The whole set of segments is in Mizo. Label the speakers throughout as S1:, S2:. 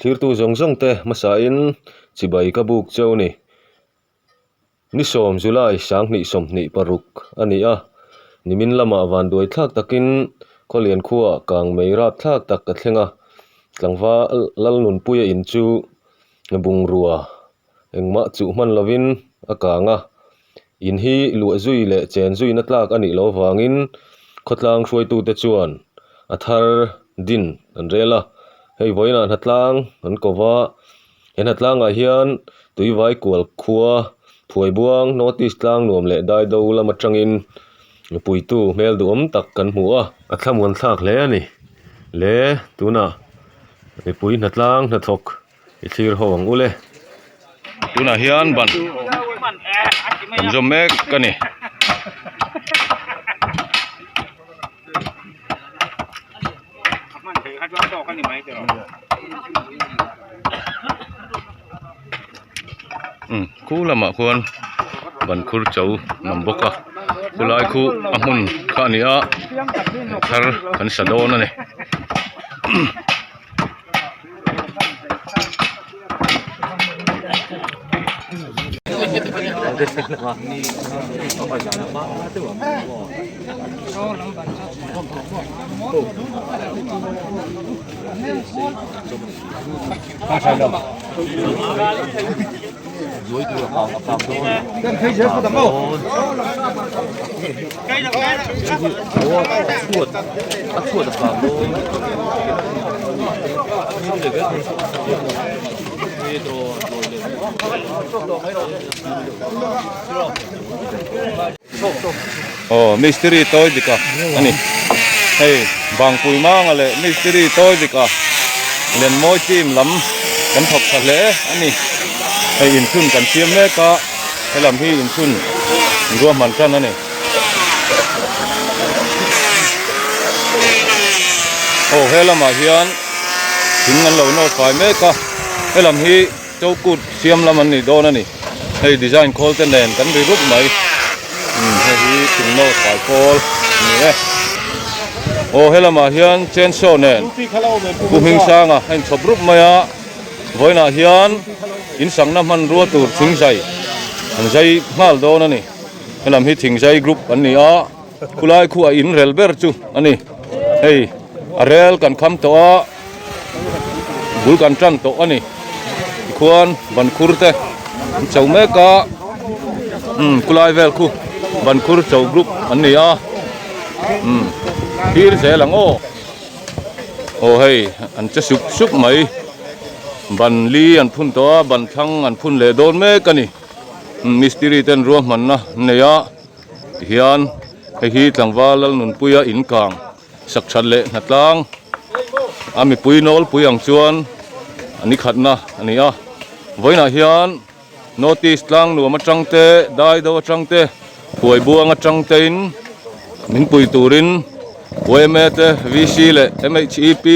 S1: Thlirtu zawng zawng te hmasain chibai ka buk cheu ni. Ni sawm July 2026 a ni a, nimin lamah vanduai thlak takin Khawlian khuaah kang mei rap thlak tak ka thleng a, tlangval Lalnunpuia in chu bungrua engmah chuh hman lovin a kang a, in hi luah zui leh chen zuina tlak a nih loh avangin khawtlang hruaitute chuan a thar din an rel a, hei vawiinah hnatlang an ko va. He hnatlangah hian Tuivai kual khua Phuaibuang North East tlang nuam leh Daido lam atangin mipuitu hmel duhawm tak kan hmu a. A thlamuan thlak hle a ni. Le tunah mipui hnatlang hnathawk i thlir ho ang u le.
S2: Tunah hian ban kan zawm mek a ni. Khu lamah khuan ban khur cho an awm bawk a khulai khu a hmun kha a ni a thar kan sa dawn a ni. Aw mistiri tawi dik a ani hei bangpui manga leh mistiri tawi dik a lenmawi team lam kan thawk tha hle ani hei inchhun kan siam mek a helam hi inchhun ruahman tan ani. Aw he lamah hian thing an lo nawr fai mek a helam hi chokut siam lam an ni dawn a ni hei design khawl te nen kan ri rup mai umm hei hi thing nawr fai khawl a ni e aw he lamah hian chainsaw nen pu Hmingsanga a inchhawp rup mai a vawiinah hian in sakna hmanrua tur thing zai an zai nghal dawn a ni. Helam hi Thingzai group an ni a, khulai khu a in rel ber chu a ni. Hei a rel kan kham tawh a, bul kan tan tawh a ni. Tikhuan bankhur te an cho mek a, umm khulai vel khu bankhur cho group an ni a, umm thlir zel ang aw. Aw hei an che sup sup mai, ban li an phun tawh a, ban thlang an phun leh dawn mek a ni. Mistiri ten ruahmanna an nei a tihian hei hi tlangval Lalnunpuia in kang sak that leh hnatlang a mipui nawlpui ang chuan a ni khatna a ni a vawiinah hian North East tlang nuam atang te Daido atang te Phuaibuang atang te in min pui turin yma te VC leh MHEP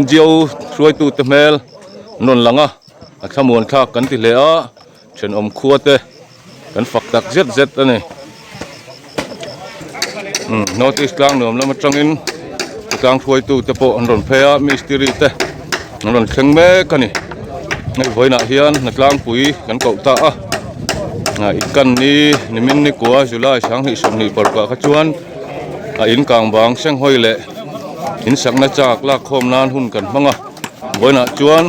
S2: NGO hruaitute hmel an rawn lang a. A thlamuan thlak kan ti hle a, thenawm khua te kan fak tak zet zet a ni. Umm North East tlang nuam lam atangin tlang hruaitu te pawh an rawn phei a, mistiri te an rawn thleng mek a ni. Hei vawiinah hian hnatlangpui kan koh ta a, ah ikan ni nimin ni kua July 20 parukah kha chuan a in kang bang senghawi leh in sakna chak lak khawm nan hun kan hmang a. Vawiinah chuan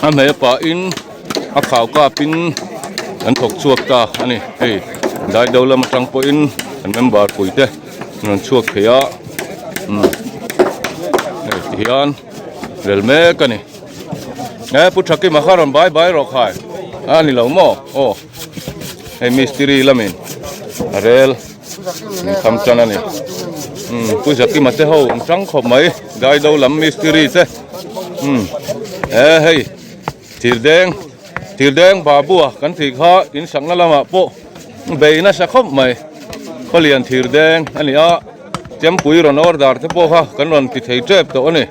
S2: a hmeh pahin a khau kapin an thawk chhuak ta a ni hei daido lam atang pawhin an member pui te an rawn chhuak thei a umm hei ti hian rel mek a ni e pu Thakima kha rawn bai bai rawh khai a ni lo maw aw hei mistiri lamin a rel. Min kham tan a ni. Umm Pu Zakima te ho an tang khawp mai Daido lam mistiri te umm e hei thirdeng thirdeng Babua kan tih kha in sakna lamah pawh bei nasa khawp mai khawlian thirdeng a ni a chempui rawn order te pawh kha kan rawn ti thei tep tawh a ni.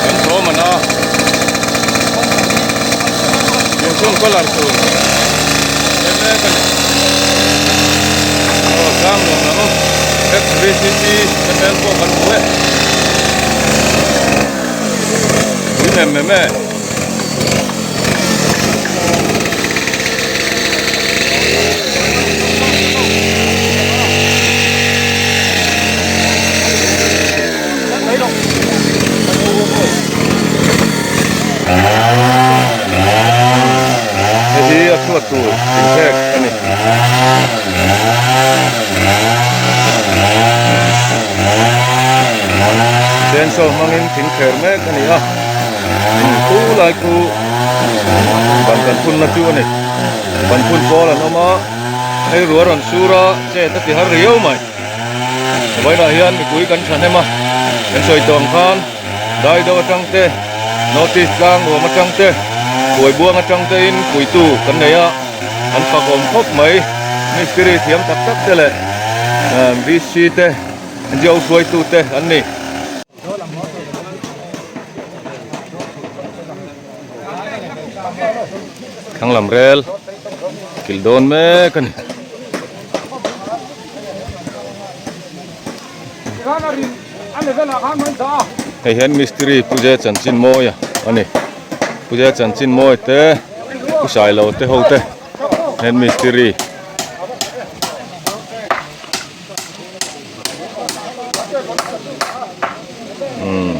S2: Kan thawm an a inchhung colour tur. mem mem e. Hei hi a chhuat tur thingphek a ni. Chainsaw hmangin thing kher mek a ni a, khu lai khu ban kan phunna chu a ni. Ban phun pawl an awm a, hei rua rawn sur a, chet a ti har riau mai. Vawiinah hian mipui kan thahnem a, kan sawi tawh ang khan Daido atang te, North East tlang nuam atang te, Khuaibuang atang tein puitu kan nei a, an fak awm khawp mai. Mistiri thiam tak tak te leh VC te, NGO hruaitu te an ni. Thlang lam rel kilh dawn mek a ni. Hei hian mistiri Puja chanchin mawi a ni. Puja chanchin mawi te Pu Sailo te ho te hian mistiri umm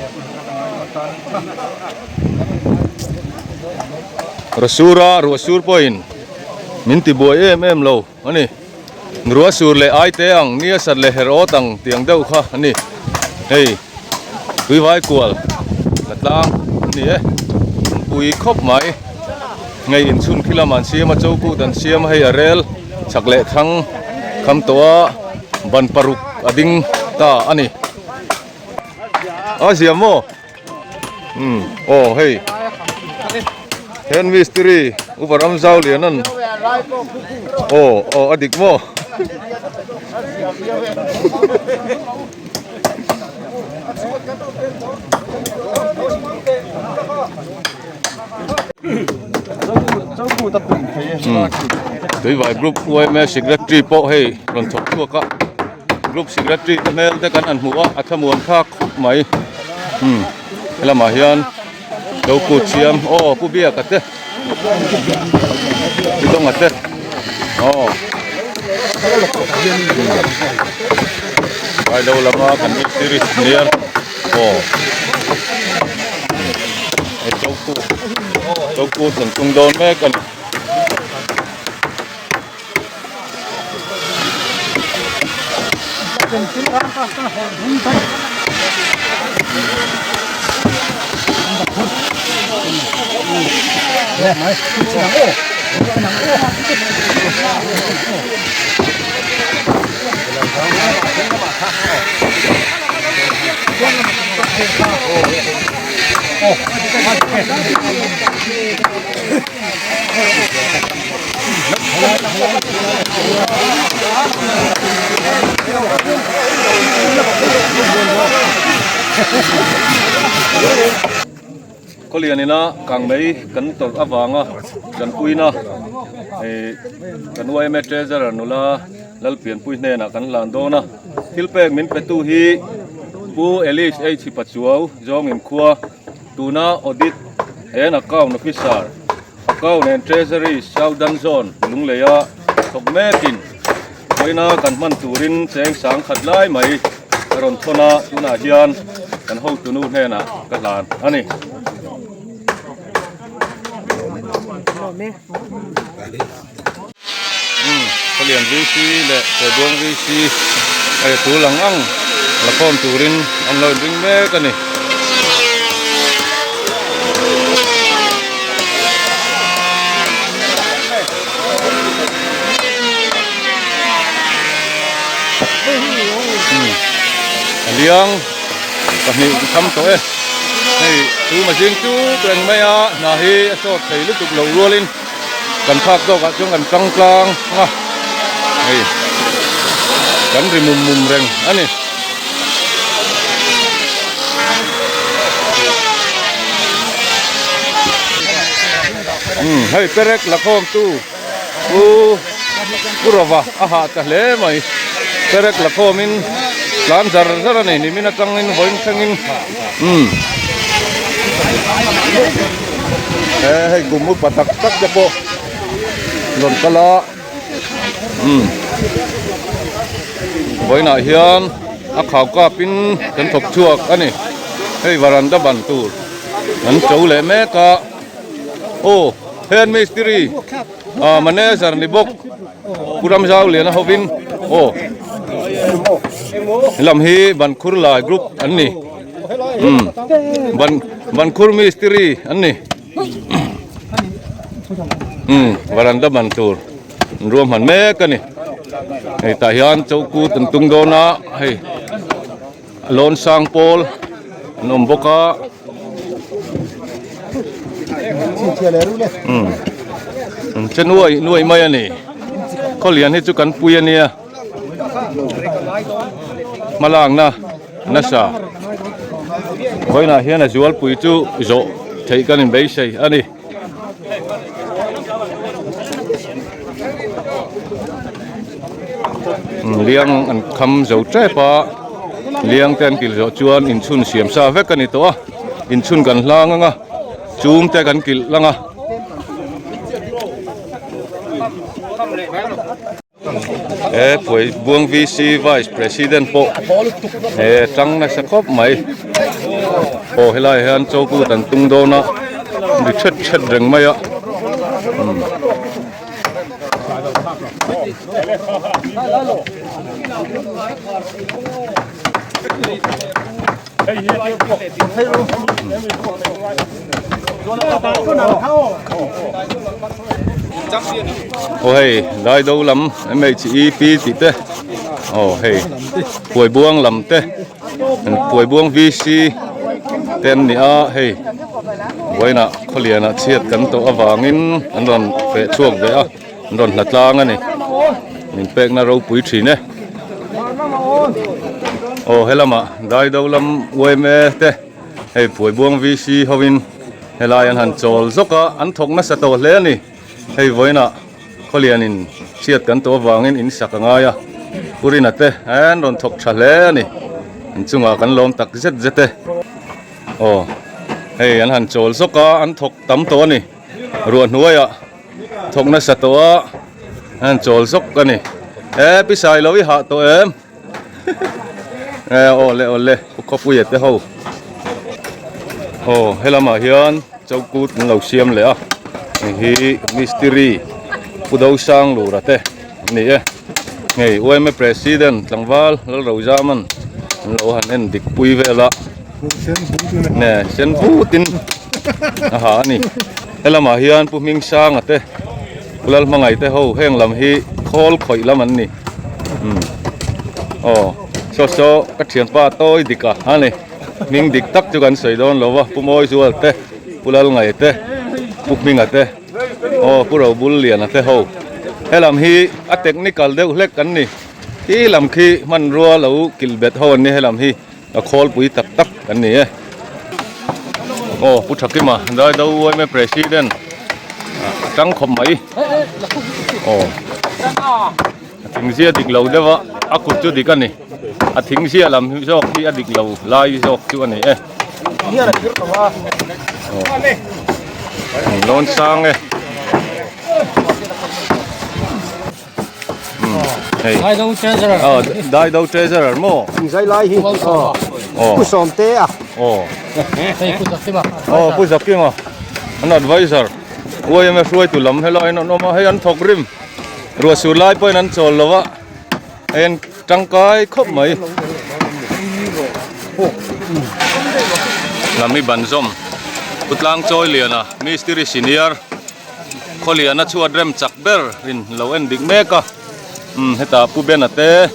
S2: Rasura ruah sur pawhin min ti buai em em lo a ni. Ruah sur leh ai te ang nia sat leh her awt ang tih ang deuh kha a ni. Hei tuivai kual la tlang a ni e. An pui khawp mai. Ngei inchhun khi lamah an siam a chokut an siam a hei a rel chak leh thlang kham tawh a ban paruk a ding ta a ni. A ziah maw? Umm aw hei hen mistiri upa ram zau lian an aw aw a dik maw? Tuivai group yma secretary pawh hei rawn thawk chhuak a group secretary te hmel te kan han hmu a a thlamuan thlak khawp mai umm helamah hian lo kut siam aw pu biaka te pu dawnga te aw Ailo lama kan mistiri nia aw. Hei choku choku thlen tung dawn mek a ni. Khawlian ina kang mai kan tawrh avanga tanpuina ih kan yma treasurer nula Lalpianpui hnenah kan hlan dawn a, thil pek min petu hi Pu Alice H Pachuau zawngin khua tuna Audit and Account Officer, Account and Treasury Southern Zone Lungleia thawk mekin vawiina kan hman turin cheng sang khat lai mai a rawn thawn a, tunah hian kan hotunu hnenah ka hlan a ni. Umm Khawlian VC leh Kawbuang VC hei tul ang ang la khawm turin an lo inring mek a ni. Umm a liang pahnih an tham tawh e hei chu mazing chu reng mai a hna hi a sawt thei lutuk loh rualin. Kan phak zawk ah chuan kan tang tlang a hei kan ri mum mum reng a ni. Umm hei perek la khawm tu pu pu rova a hah ta hle mai perek la khawm in tlan zar zar a ni nimin atangin vawiin thlengin umm. He hei kum upa tak tak te pawh rawn kal a umm vawiinah hian a khau kap in kan thawk chhuak a ni hei varanda ban tur an to leh mek a aw head mistiri ah manager ni bawk Pu Ramzau Liana hovin aw helam hi Bankhur lai group an ni umm ban Bankhur mistiri an ni umm varanda ban tur an ruahman mek a ni hei tah hian chokut an tung dawn a hei lawn sang pawl an awm bawk a umm an che nuai nuai mai a ni khawlian hi chu kan pui a nia hmalakna nasa vawiinah hian a zualpui chu zawh theih kan inbeisei a ni. Liang an kham zo tep a liang te an kilh zawh chuan inchhun siam sa vek a ni tawh a inchhun kan hlang ang a chum te kan kilh lang a. He Phuaibuang VC Vice President pawh he tang nasa khawp mai aw helai hian chokut an tung dawn a ri thet thet reng mai a umm. Aw hei Daido lam MHEP tih te aw hei Phuaibuang lam te Phuaibuang VC te an ni a hei vawiinah khawlianah chhiat kan tawh avangin an rawn feh chhuak ve a. An rawn hla tlang a ni min pekna ropui thin e aw helamah Daido lam yma te hei Phuaibuang VC hovin helai an han chawl zawk a an thawk nasa tawh hle a ni hei vawiinah khawlianin chhiat kan tawh avangin in sak a ngai a Pu Rina te an rawn thawk tha hle a ni an chungah kan lawm tak zet zet e aw hei an han chawl zawk a an thawk tam tawh a ni ruah hnuaiah. Thawk nasa tawh a an chawl zawk a ni e pi sai lo i hah tawh em e aw le aw le pu khawpuia te ho aw helamah hian chokut an lo siam leh a hei hi mistiri pu dosang lura te an ni e hei yma president tlangval Lalrozaman an lo han en dik pui vel a ne sen vutin a ha a ni. Helamah hian Pu Hmingsanga te Pu Lalhmangaih te ho heng lam hi khawl khawih lam an ni umm aw saw saw ka thianpa tawi dik a a ni hming dik tak chu kan sawi dawn lo va Pu Mawizual te Pu Lalngaih te Pu Hminga te aw Pu Robulliana te ho helam hi a technical deuh hlek an ni khi lam khi hmanrua lo kilh bet ho an ni helam hi. A khawlpui tak tak an ni e. Aw Pu Thakima Daido yma President a tang khawp mai. Aw a thingzia dik lo deuh a a kut chu dik a ni. A thingzia lam hi zawk hi a dik lo lai zawk chu a ni e. Aw lawn sang e. Hei.
S3: Daido Treasurer.
S2: Aw, Daido Treasurer maw?
S4: Zai lai hi.
S2: Aw.
S4: Pu Sawmte a.
S2: Aw.
S3: Hei Pu Zakima.
S2: Aw, Pu Zakima. An advisor. YMA hruaitu lam helaiin an awm a, hei an thawk rim. Ruah sur lai pawhin an chawl lo a. Hei an tangkai khawp mai. Lam hi ban zawm. Pu Tlangchawiliana, Mistiri Senior. Khawliana chhuat rem chak ber in lo en dik mek a umm hetah pu Bena te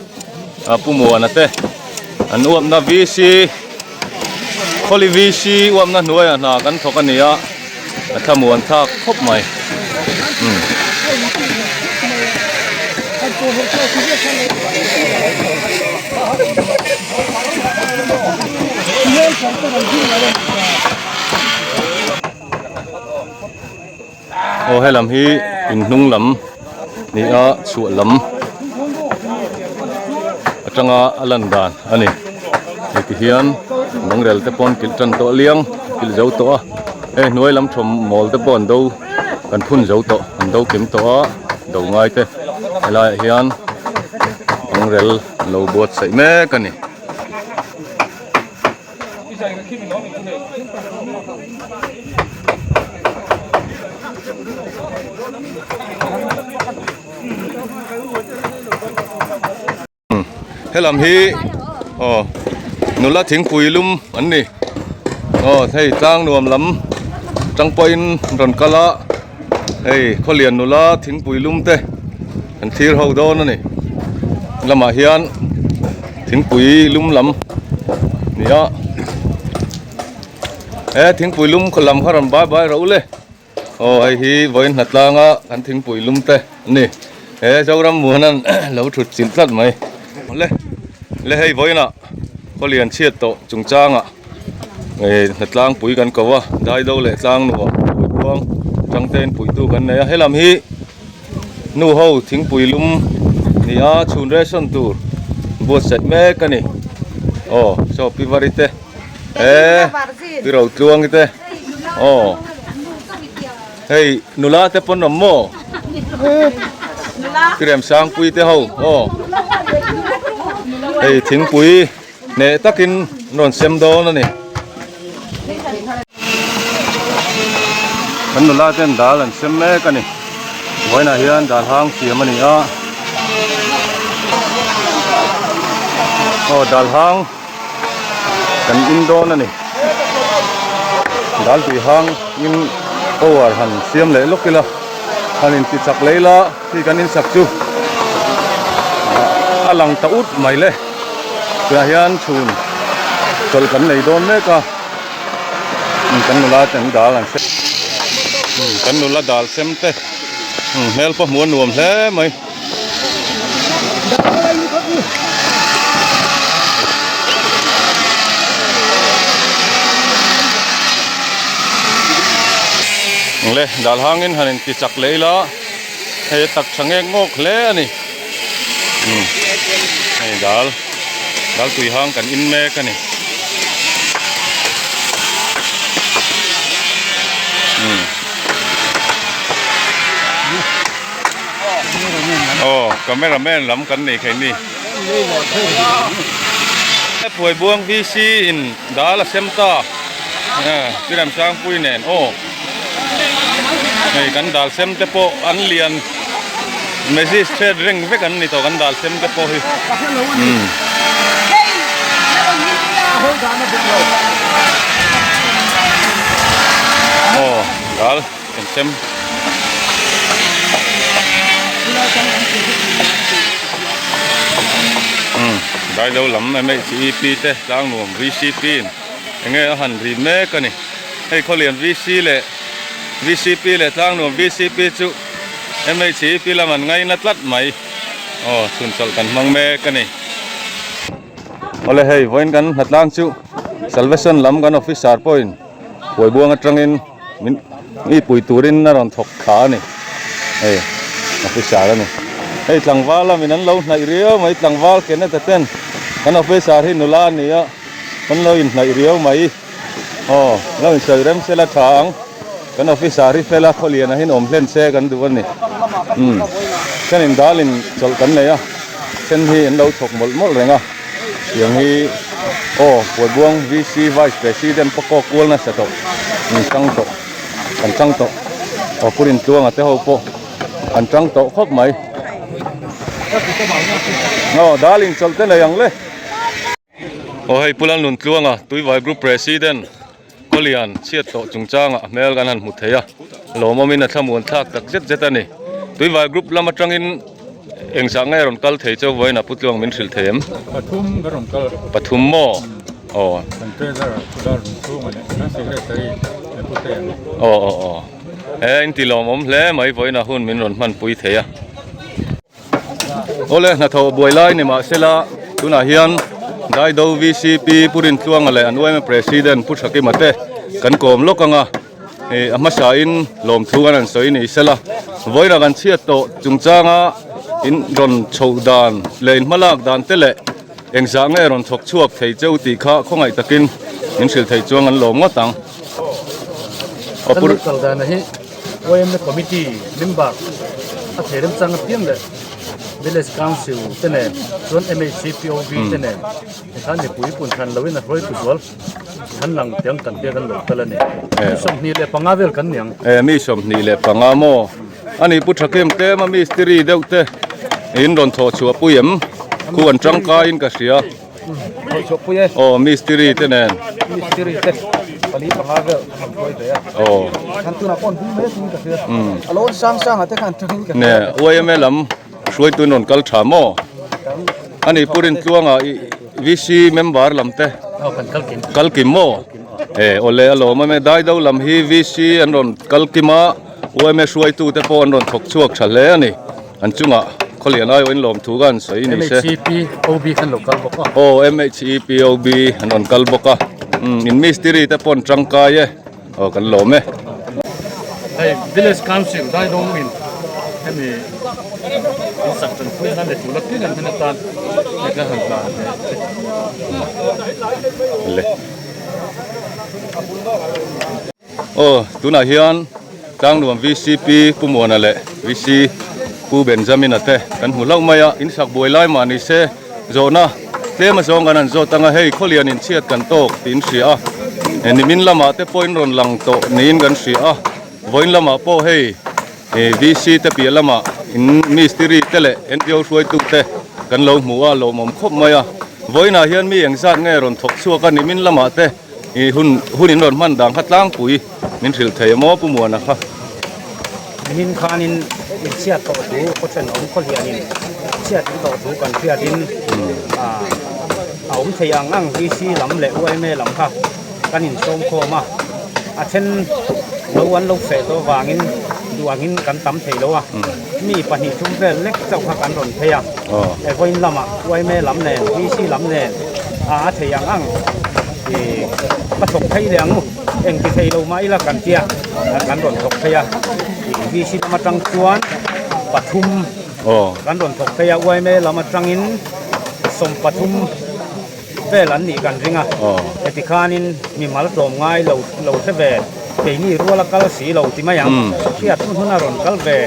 S2: ah pu Muana te an uapna VC Khawli VC uapna hnuaiah hna kan thawk a ni a a thlamuan thlak khawp mai umm. Aw helam hi in hnung lam ni a chhuah lam atanga a lan dan a ni heti hian bangrel te pawn kilh tan tawh liang. kilh zo tawh a hei hnuai lam thawm mawl te pawh an do kan phun zo tawh an do kim tawh a do ngai te helaiah hian bangrel an lo buatsaih mek a ni. Helam hi aw nula thingpui lum an ni aw hei tlang nuam lam tang pawhin rawn kal a hei khawlian nula thingpui lum te an thlir ho dawn a ni lamah hian thingpui lum lam ni a he thingpui lum lam kha rawn bai bai rawh u le. Aw hei hi vawiin hnatlanga kan thingpui lum te a ni he Zoram muanan lo thut chilh tlat mai le le hei vawiinah khawlian chhiat tawh chungchangah eh hnatlang pui kan ko a daido leh tlang nuam buaibuang tangtein puitu kan nei a helam hi nu ho thingpui lum ni a chhun ration tur buatsaih mek a ni aw saw pi vari te eh pi rotluangi te. Aw hei nula te pawn awm maw Tiremsangpui te ho aw hei thingpui hneh takin an rawn sem dawn a ni kan nula ten dal an sem mek a ni vawiinah hian dal hang siam a ni a aw dal hang. Kan in dawn a ni. Dal tui hang in power han siam leh lawk ila han in ti chak leh ila khi kan in sak chu a lang ta ut mai le. Tunah hian chhun chawlh kan nei dawn mek a kan nula ten dal an sem kan nula dal sem te hmel pawh hmuh a nuam hle mai. Le dal hangin han in ti chak leh ila hei a tak tha ngek ngawk hle a ni hei dal dal tui hang kan in mek a ni. Aw camera man lam kan nei thei ni. Phuaibuang VC in dal a sem ta Chiramsangpui nen aw hei kan dal sem te pawh an lian magistrate reng vek an ni tawh kan dal sem te pawh hi umm. Aw dal. Kan sem. Umm Daido lam MHEP te Tlangnuam VCP in enge a han ri mek a ni. Hei Khawlian VC leh VCP leh Tlangnuam VCP chu MHEP lam an ngaina tlat mai. Aw chhun chawlh kan hmang mek a ni. Awle hei vawiin kan hnatlang chu Salvation lam kan officer pawhin Phuaibuang atangin min mi pui turin a rawn thawk thla a ni hei officer a ni hei tlangval lamin an lo hnaih riau mai tlangval Kenneth-a ten kan officer hi nula a ni a an lo inhnaih riau mai aw lo insawi rem sela tha ang kan officer hi fela khawlian ah hian awm hlen se kan duh a ni umm then in dalin chawlh kan nei a then hi an lo thawk mawlh mawlh reng a. Tiang hi aw Puaibuang VC Vice President pawh kawk kual nasa tawh an tang tawh an tang tawh aw Pu Rintluanga te ho pawh an tang tawh khawp mai aw dal inchawlh te nei ang le aw hei Pu Lalnuntluanga Tuivai Group President Kawlian chhiat tawh chungchangah a hmel kan han hmu thei a, lawmawmin a thlamuan thlak tak zet zet a ni. Tuivai group lam atangin engzah nge rawn kal thei cheu vawiin a Pu Tluang min hrilh thei em?
S5: Pathum ka rawn kal.
S2: Pathum maw? Aw.
S5: Kan treasurer Pu Dar Rungchhunga leh kan secretary Pu Tea.
S2: Aw aw aw. He inti lawmawm hle mai vawiin a hun min rawn hmanpui thei a. Awle hnathawh buai lai ni mahsela tunah hian Daido VCP Pu Rintluanga leh an UMA President Pu Thakima te kan kawm lawk ang a, ih a hmasain lawmthu an han sawi ni sela vawiin kan chhiat tawh chungchanga in rawn chhoh dan leh in hmalak dan te leh engzah nge rawn thawk chhuak thei cheu tih kha khawngaih takin min hrilh theih chuang an lawm ngawt ang.
S3: Kan lo kal dana hi YMA committee member a thei remchang apiang leh village council te nen chuan MHCPOB te nen tikhan mipui pun hran loin a hruaitu zual kan lang tiang kan tia kan lo kal a ni. Mi 25 vel kan ni ang.
S2: E mi 25 maw? Ani Pu Thakim tlem a mistiri deuh te in rawn thawh chhuah pui em? Khu an tangkaiin ka hria.
S6: Thawh chhuah pui e.
S2: Aw mistiri te nen.
S6: Mistiri te pali panga vel an hruai ve a.
S2: Aw.
S6: Kan tunah pawh an hung mek in ka hria. A lo sang sang ah te khan tangin ka
S2: hria. Ne YMA lam hruaitu in rawn kal tha maw? Ani Pu Rintluanga i VC member lam te.
S3: Aw kan kal kim.
S2: Kal kim maw? E awle a lawm a me Daido lam hi VC an rawn kal kim a YMA hruaitu te pawh an rawn thawk chhuak tha hle a ni. An chungah khawlian aiawh in lawm thu ka han sawi ni se.
S3: MHEPOB khan lo kal bawk a.
S2: Aw MHEPOB an rawn kal bawk a. Umm in mistiri te pawh an tangkai e. Aw kan lawm e.
S3: Hei Village Council Daidawng in hemi in sak tanpui nan leh tul apiang an hman atan hei kan han tlan ve che.
S2: Le. Aw tunah hian Tlangnuam VCP Pu Muana leh VC Pu Benjamina te kan hmu hlauh mai a, in sak buai lai mah ni se zawhna tlem azawng kan han zawt ang a, hei khawlian in chhiat kan tawk tiin hria a, nimin lamah te pawhin rawn lang tawh niin kan hria a, vawiin lamah pawh hei VC te piah lamah in mistiri te leh NGO hruaitu te kan lo hmu a, lawmawm khawp mai a, vawiinah hian mi engzat nge rawn thawk chhuak a, nimin lamah te. I hun hun in rawn hman dan kha tlangpui min hrilh thei a maw Pu Muana kha?
S4: Nimin khanin in chhiat tawh thu khaw thenawm khaw hianin chhiat in tawh thu kan hriatin a awm thei ang ang VC lam leh YMA lam kha kan insawm khawm a, a then lo an lo feh tawh vangin duh angin kan tam thei lo a, mi pahnih thum vel lek chauh kha kan rawn phei a, vawiin lamah YMA lam nen VC lam nen a thei ang ang. Ih ka thawk phei leh ang u, eng ti thei lo mah ila kan tia kan rawn thawk phei a, ih VC lam atang chuan pathum kan rawn thawk phei a, YMA lam atangin 13 vel an nih kan ring a, heti khanin mimal tlawm ngai lo lo hre ve keini ruala kal si lo ti mai ang, hriat hun huna rawn kal ve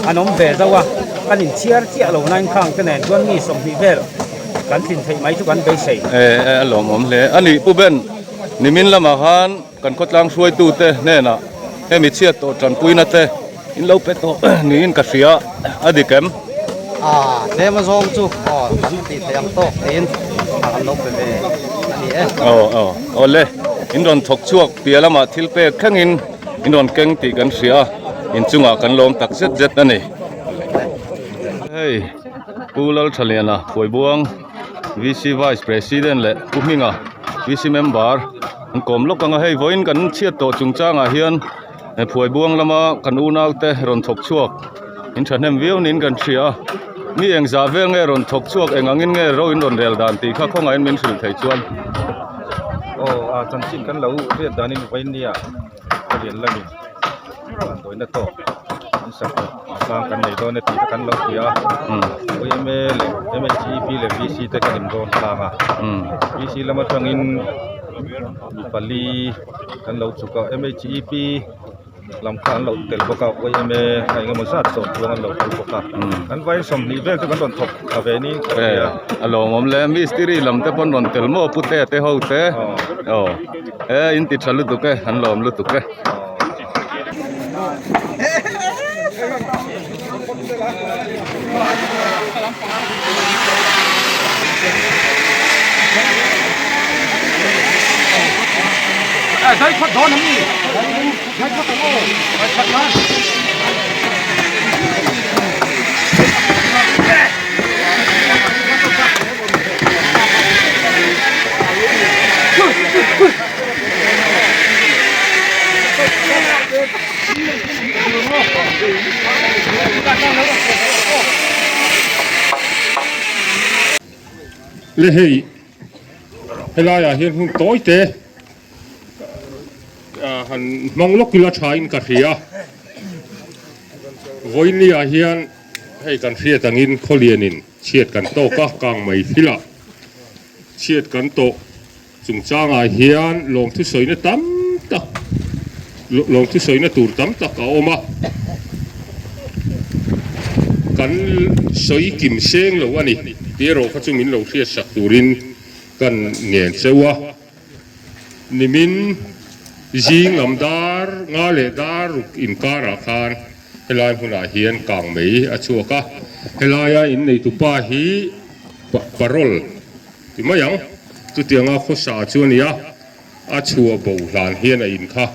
S4: an awm ve zauh a, kan inchhiar chiah lo nain khang te nen chuan mi 20 vel. Kan tlin theih mai chu kan beisei.
S2: E, a lawmawm hle. A nih Pu Ben, nimin lamah khan kan khawtlang hruaitute hnenah hemi chhiat tawh tanpuina te in lo pe tawh niin ka hria a dik em?
S4: A, tlem a zawng chu aw kan tih theih ang tawk tiin kan lo pe ve a ni e.
S2: Aw, aw, awle, in rawn thawk chhuak piah lamah thil pek thlengin in rawn keng tih kan hria a, inchungah kan lawm tak zet zet a ni. Hei. Pu Lalthaliana Phuaibuang VC Vice President leh Pu Hminga VC Member an kawm lawk ang a, hei vawiin kan chhiat tawh chungchangah hian Phuaibuang lama kan unaute rawn thawk chhuak in thahnem viau niin kan hria a, mi engzah vel nge rawn thawk chhuak eng angin nge ro in rawn rel dan tih kha khawngaihin min hrilh theih chuan.
S5: Aw a chanchin kan lo hriat danin vawiin nia ka lian lamin vanduaina tawk an sak tlang kan nei dawn e tih kha kan lo hria a YMA leh MHEP leh VC te kan inrawn tlang a VC lam atangin mi pali kan lo chhuk a MHEP lam kha an lo tel bawk a YMA a engemaw zat sawm chuang an lo kal bawk a kan vai 20 vel chu kan rawn thawk thla ve ni ka hria
S2: a lawmawm le mistiri lam te pawn rawn tel maw pute te ho te aw e in ti tha lutuk e an lawm lutuk e.
S7: Le hei helaiah hian hun tawi te han hmang lawk ila tha in ka hria vawinia hian hei kan hriat angin khawlianin chhiat kan tawk a kang mai thilah chhiat kan tawh. Chungchangah hian lawmthu sawina tam tak Lawmthu sawina tur tam tak a awm a, kan sawi kim seng lo a ni tih erawh kha chu min lo hriatsak turin kan ngen cheu a. Nimin zing lam dar nga leh dar ruk inkarah khan helai hmunah hian kang mai a chhuak a, helaia inneitupa hi parole ti mai ang, chutianga khawsa chu a ni a. A chhuah bo hlan hian a in kha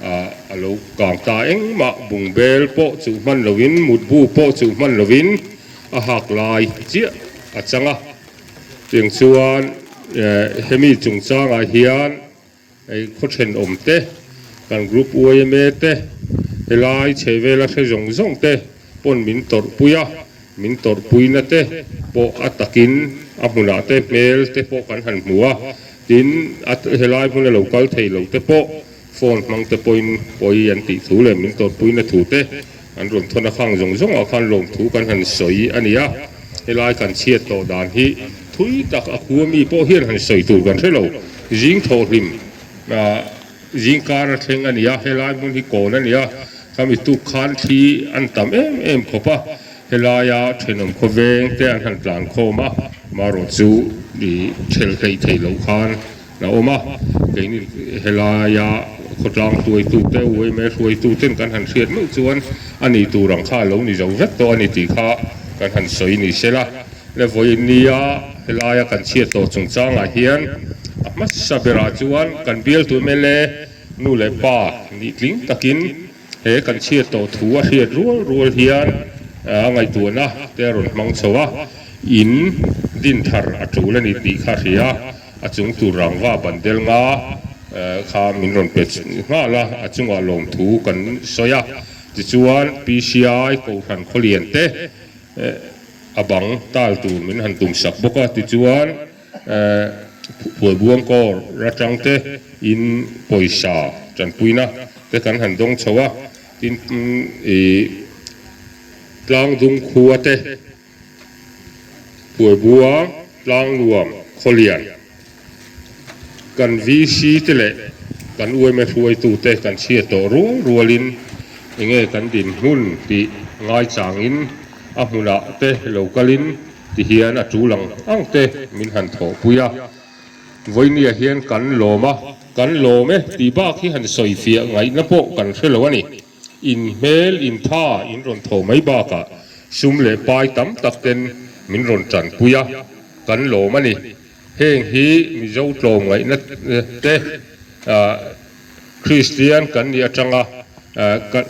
S7: a lo kang ta engmah bungbel pawh chuh hman loin mutbu pawh chuh hman loin a hak lai chiah a chang a. Chutiang chuan hemi chungchangah hian khaw thenawm te, kan group yma te, helai chhehvela hre zawng zawng te pawn min tawrhpui a, min tawrhpuina te pawh a takin a hmunah te hmel te pawh kan han hmu a. Tin, a helai hmuna lo kal thei lo te pawh phone hmang te pawhin pawi an tih thu leh min tawrhpuina thu te an rawn thawn a, khang zawng zawngah khan lawmthu kan han sawi a ni a. Helai kan chhiat tawh dan hi thui tak a khua mi pawh hian han sawi tur kan hre lo. Zing thawhhlim zing kar a thleng a ni a, helai hmun hi kawn a ni a, khami tuk khan thli an tam em em khawp a. Helaia thenawm khawveng te an han tlan khawm a, marawh chu i thelh hleih theih loh khan a awm a, keini helaia khawtlang hruaitu te, yma hruaitu ten kan han hriat meuh chuan a ni tur ang kha a lo ni zo vek tawh a ni tih kha kan han sawi ni se la. Le vawinia helaia kan chhiat tawh chungchangah hian a hmasa berah chuan kan bialtu mla nu leh pa nih tling takin, He kan chhiat tawh thu a hriat rual rual hian a ngaihtuahna te a rawn hmang chho a, in din thar a tul a ni tih kha a hria a, a chung tur rangva bandel nga kha min rawn pe nghal a, a chungah lawmthu kan sawi a, tichuan PCI Kohhran Khawlian te a bang tal tur min han tumsak bawk a, tichuan. Phuaibuang kawr atang te in pawisa tanpuina te kan han dawng chho a, tin ih Tlangdung khua te Phuaibuang Tlangnuam Khawlian kan VC te leh kan yma hruaitu te kan chhiat tawh rual rualin enge kan dinhmun tih ngaichangin a hmunah te lo kalin Ti hian a tul ang ang te min han thawhpui a, Vawinia hian kan lawm a, kan lawm e tih bak hi han sawi fiah ngaihna pawh kan hre lo a ni. In hmel, in tha in rawn thaw mai bakah sum leh pai tam tak ten min rawn tanpui a, kan lawm a ni. Heng hi Mizo tlawm ngaihna te Kristian kan nih atanga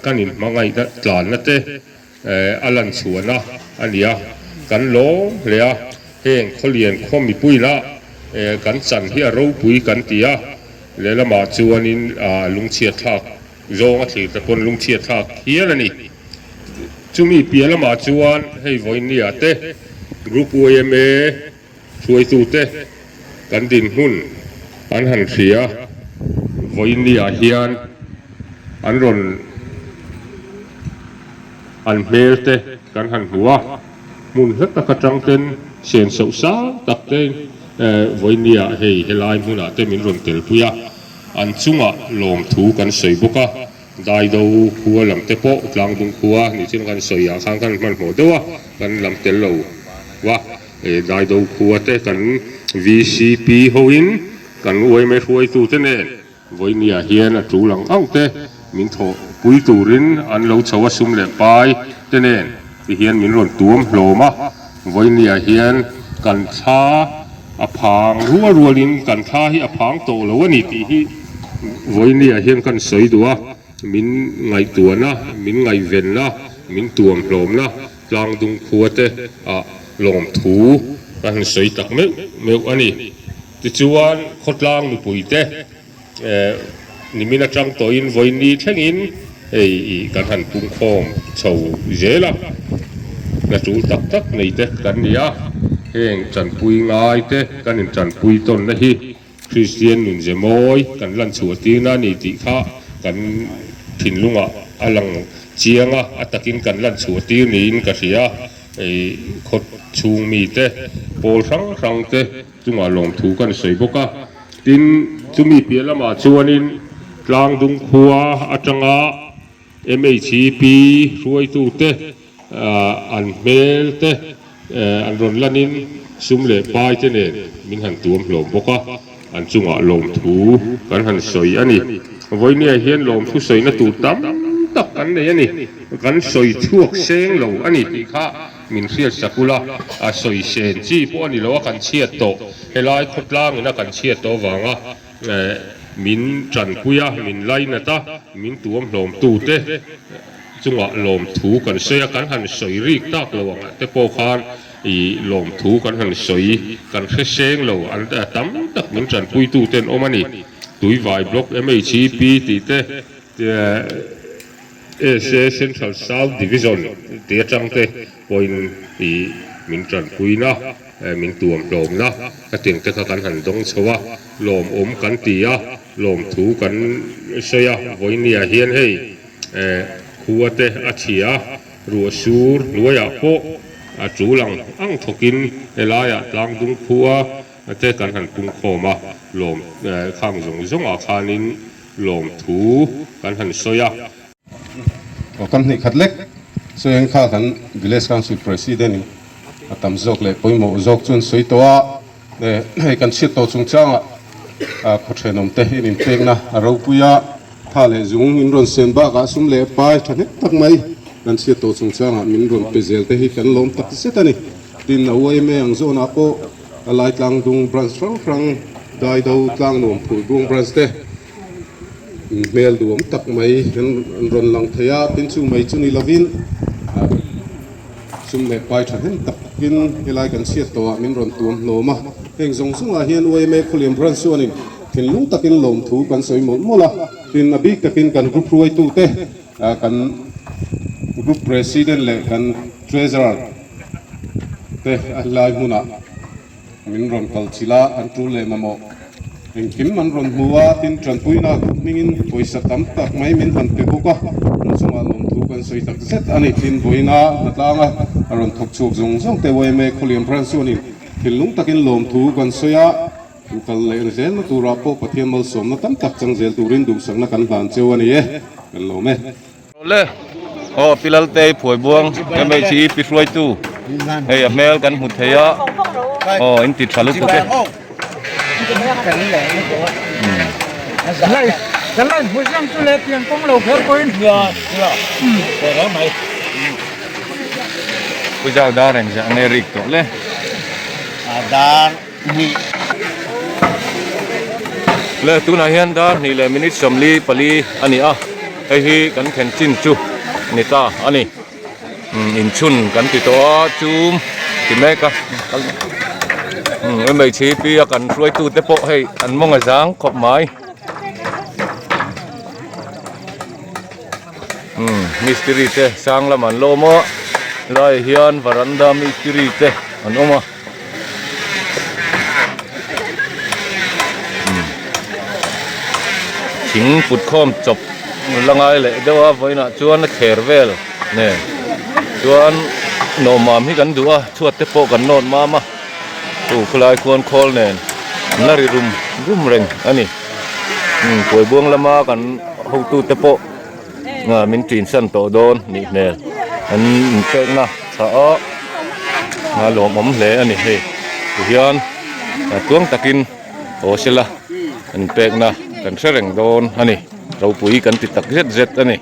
S7: kan inhmangaihna tlanna te, A lan chhuahna a ni a, kan lawm hle a, heng khawlian khaw mipuilah kan chan hi a ropui kan ti a, lehlamah chuanin lungchhiat thlak zawng a thlir te pawn lungchhiat thlak hial a ni. Chumi piah lamah chuan hei vawinia te Group yma hruaitute kan dinhmun an han hria a, vawinia hian an rawn an hmel te kan han hmu a, hmun hla tak atang ten sen soh sang tak te vawinia hei helai hmunah te min rawn telpui a, an chungah lawmthu kan sawi bawk a. Daido khua lam te pawh Tlangdung khua nih chuan kan sawi ah khan kan hmanhmawh deuh a, kan lam tel lo va, Daido khua te kan VCP hoin kan yma hruaitu te nen vawinia hian a tul ang ang te min thawh pui turin an lo chho a sum leh pai te nen ti hian min rawn tuam hlawm a, vawinia hian kan thla a phang rual rualin kan thla hi a phang tawh lo a ni tih hi Vawinia hian kan sawi duh a, min ngaihtuahna, min ngaihvenna, min tuamhlawmna tlangdung khua te ah lawmthu kan han sawi tak meuh meuh a ni. Tichuan khawtlang mipui te nimin atang tawhin vawiini thlengin hei ih kan han pungkhawm chho zel a, hna tul tak tak nei te kan ni a, heng tanpui ngai te kan intanpui tawnna hi Kristian nun ze mawi kan lan chhuah tirna a ni tih kha kan thinlungah a lang chiang a, a takin kan lan chhuah tir niin ka hria. Hei khaw chhung mite, pawl hrang hrang te chungah lawmthu kan sawi bawk a. Tin, chumi piah lamah chuanin. Tlangdung khua atanga MHEP hruaitute an hmel te an rawn lanin sum leh pai te nen min han tuam hlawm bawk a, an chungah lawmthu kan han sawi a ni. Vawinia hian lawmthu sawina tur tam tak kan nei a ni, kan sawi chhuak seng lo a ni tih kha min hriat sak ula, a sawi sen chi pawh a ni lo a, kan chhiat tawh, helai khawtlangin a kan chhiat tawh avanga Min tanpui a, min lainat a, min tuam hlawmtute chungah lawmthu kan sawi a, kan han sawi rik tak lo ang te pawh khan ih lawmthu kan han sawi kan hre seng lo, an tam tak min tanpuitute an awm a ni. Tuivai Block MHEP tih te, SA Central South Division tih atang te pawhin ih min tanpuina. Min tuam hlawmna ka tiang te kha kan han dawng chho a, lawmawm kan ti a, lawmthu kan sawi a, vawinia hian hei khua te a chhia a, ruah sur hnuaiah pawh a tul ang ang thawkin helaiah tlangdung khua te kan han pungkhawm a, lawm khang zawng zawngah khanin lawmthu kan han sawi a.
S8: Kan hnih khat lek sawi ang kha kan Village Council President in a tam zawk leh pawimawh zawk chuan sawi tawh a, hei kan chhiat tawh chungchangah khaw thenawm te in inpekna a ropui a, tha leh zung in rawn sen bakah sum leh pai tha hnek tak mai kan chhiat tawh chungchangah min rawn pe zel te hi kan lawm tak zet a ni. Tin, a YMA ang zawnah pawh a Laitlangdung Branch hrang hrang, Daido, Tlangnuam, Phulbuang Branch te, Hmel duam tak mai an rawn lang thei a, tin chu mai chu ni lovin sum leh pai thahnem takin helai kan chhiat tawhah min rawn tuam hlawm a, heng zawng zawngah hian YMA Khawlian Branch chuanin thinlung takin lawmthu kan sawi mawlh mawlh a, tin a bik takin kan group hruaitute kan group president leh kan treasurer te a helai hmunah. Min rawn kal chilh a, an tul leh mamawh. Engkim an rawn hmu a, tin tanpuina kut hmingin pawisa tam tak mai min han pe bawk a, an chungah lawmthu kan sawi tak zet a ni. Tin, vawiina hnatlanga a rawn thawk chhuak zawng zawng te YMA Khawlian Branch chuanin thinlung takin lawmthu kan sawi a, kal leh zelna turah pawh Pathian malsawmna tam tak chang zel turin duhsakna kan hlan cheu a ni e, kan lawm e.
S2: Le aw pi Laltei Phuaibuang MHE pi hruaitu hei a hmel kan hmu thei a aw in ti tha lutuk e. Pu Zau dar engzah nge rik tawh le? Le tunah hian dar hnih leh minute 44 a ni a hei hi kan thlen chin chu ni ta a ni umm inchhun kan ti tawh a chum ti mek a umm MHP a kan hruaitu te pawh hei an mawng a zang khawp mai umm mistiri te sang lamah an la awm a helaiah hian varanda mistiri te an awm a. Thing put khawm chawp la ngai leh deuh a vawiinah chuan a thler vel nen chuan nawmam hi kan duh a chhuat te pawh kan nawt mam a chu khulai khuan khawl nen an la ri rum rum reng a ni Kawibuang lama kan hotu te pawh min ṭin san tawh dawn nih hmel an inpekna tha a a lawmawm hle a ni hei tihian tluang takin haw sela an inpekna kan hre reng dawn a ni ropui kan ti tak zet zet a ni.